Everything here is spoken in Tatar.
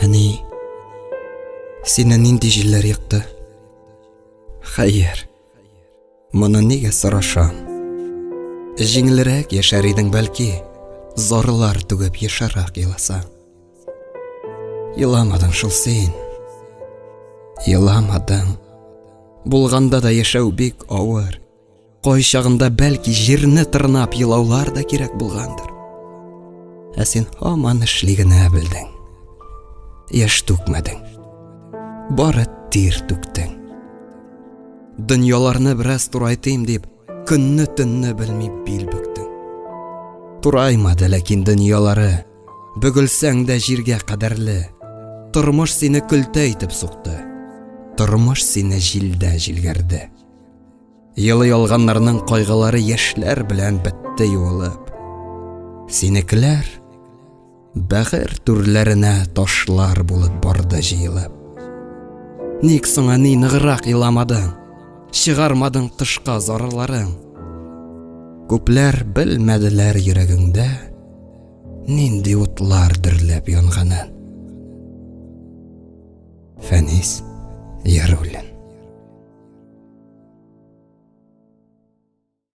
Әни, сине нинди җилләр екты? Хәер, моны нигә сорашам? Җиңелрәк яшәр идең бәлки, зарлар түгеп ешарак еласаң. Еламадың шул син. Еламадың. Булганда да яшәү бик авыр. Кайчагында бәлки җирне тырнап елаулар да кирәк булгандыр. Ә син һаман эшли генә белдең. Яшь түкмәдең. Бары тир түктең. Дөньяларны бераз турайтыйм дип, көнне төнне белми бил бөктең. Тураймады ләкин дөньялары. Бөгелсәң дә җиргә кадәрле. Тормыш сине көлтә итеп сукты. Тормыш сине җилдә җилгәрде. Елый алганнарның кайгылары яшьләр белән бетте юылып. Синекеләр бәгырь түрләренә ташлар булып барды җыелып. Ник соң әни ныграк еламадың? Чыгармадың тышка зарарларың? Күпләр белмәделәр йөрәгеңдә нинди утлар дөрләп янганын. Фәнис Яруллин.